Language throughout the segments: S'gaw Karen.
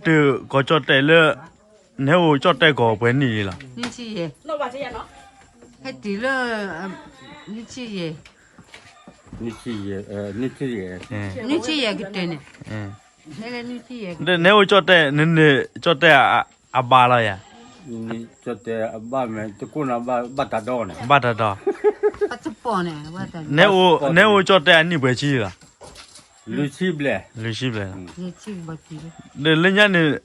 နဟဲအိၣ်ကီၢ်ကၠီၣ်တဲၣ်လၢ နဟဲအိၣ်ကၠီၣ်တဲၣ်ကီၢ်ပှဲၤနံၣ်လံလီၤ. ဟဲတုၤလၢ နံၣ်ဆံယဲၢ်, နံၣ်ဆံယဲၢ်ကတၢၢ်န့ၣ်, နဟဲအိၣ်ကၠီၣ်တဲၣ် နန့ၢ်ကၠီၣ်တဲၣ်အဘၣ်လီၤယၤ. ကၠီၣ်တဲၣ်အဘၣ်မ့ၢ် တကိးနၤဘၣ်တၢ်ဒီန့ၣ်, ဘၣ်တၢ်ဒီ, နဟဲအိၣ်ကၠီၣ်တဲၣ်အနံၣ်ပှဲၤဆံလီၤ. လွံၢ်ဆံဘျဲၣ်, လွံၢ်ဆံဘျဲၣ်လီၤ. ဒီးလၢညါန့ၣ်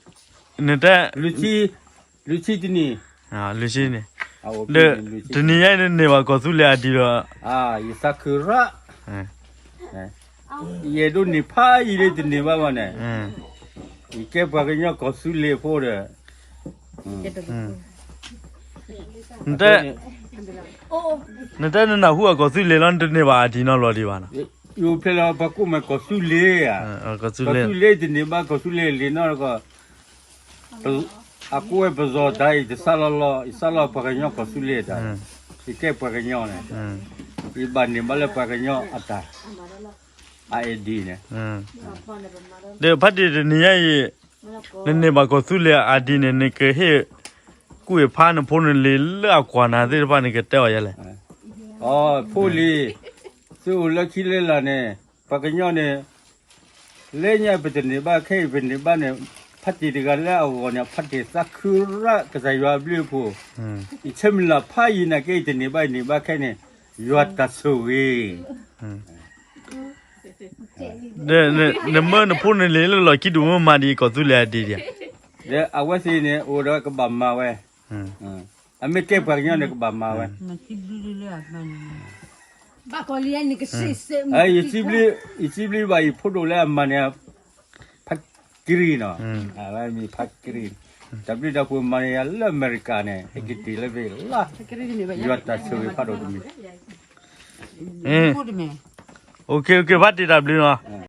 နတဲ လွံၢ်ဆံတနံၣ်, လွံၢ်ဆံန့ၣ်, ဒီးတနံၤညါအံၤနန့ၢ်ဘၣ်ကီၢ်သူလ့ၤအဒံးဒီး, ယသးခုရၣ်, ယအဲၣ်ဒိးန့ၢ်ဖးယံာ်လၢတန့ၢ်ဘၣ်ဘၣ်န့ၣ်, ယကဲပှၤကညီကီၢ်သူလ့ၤဖိဒီး နတဲနနၢ်ဟူအကီၢ်သူလ့ၤလီၤ နတန့ၢ်ဘၣ်အဒံးနီတဘျီဒံးဘၣ်နီၤ. ယအိၣ်ဖျဲၣ်လီၤပှၤကိးမ့ၢ်ကီၢ်သူလ့ၤဧါ, ကီၢ်သူလ့ၤ, ကီၢ်သူလ့ၤလံၤနီတခီ, အကိးဝဲပစီၤတၢ် ယတစးလီၤလီၤ ယစးလီၤပှၤကညီကီၢ်သူလ့ၤတၢ်, ယကဲပှၤကညီန့ၣ်, ယဘၣ်န့ၢ်ဘၣ်လၢပှၤကညီအတၢ် အဒံးန့ၣ်, ဒီးဖါတံၢ်တနံၤညါအံၤ နန့ၢ်ဘၣ်ကီၢ်သူလ့ၤအဒံးန့ၣ် နကဟ့ၣ်ကူၣ်အဖးနဖိနလံၤလၢအကွၢ်နၤသ့ၣ်တဖၣ်န့ၣ် ကတဲအီၤယဲလဲၣ်. အိ ဖိလံၤ, သုအိၣ်လၢခံလၢလာ်န့ၣ်, ပှၤကညီန့ၣ်, လၢညါပတန့ၢ်ဘၣ်ခဲအံၤပန့ၢ်ဘၣ်န့ၣ်, ဖါတံၢ်တဂၤလၢအဂီၢ်န့ၣ် ဖါတံၢ်သးခုရၣ်ကစၢ်ယွၤအဘျုးအဖှိၣ်, ယဆၢမုၢ်လၢ်ဖးယံာ်နာ်က့ ယတန့ၢ်ဘၣ်ယန့ၢ်ဘၣ်ခဲန့ၣ်, ယွၤတၢ်ဆိၣ်ဂ့ၤ နမၢနဖိနလံၤလၢလီၢ်ခံဒိၣ်မးမၤဒံးကီၢ်သူလ့ၤအဒံးဒံးဧါ. ဒီးအဝဲသ့ၣ်န့ၣ် အိၣ်ဒီးကဘၣ်မၤဝဲ, အမ့ၢ်ကဲပှၤကညီန့ၣ် ကဘၣ်မၤဝဲ, ယစံးဘျုးဘၣ်ယဖိဒိၣ်လၢအမၤန့ၣ်, ဖးကရံၣ်နီၤ, အဝဲမ့ၢ်ဖးကရံၣ်, တၢ်ဘျုးတၢ်ဖှိၣ်မၤန့ၢ်ယၤလၢအမဲရကၤန့ၣ် ဟဲက့ၤတ့ၢ်လၢဖဲလၢ်, ယွၤတၢ်ဆိၣ်ဂ့ၤဖးဒိၣ်တမံၤ အိၣ်ခ့ ဖါတံၢ်တၢ်ဘျုးနီၤ.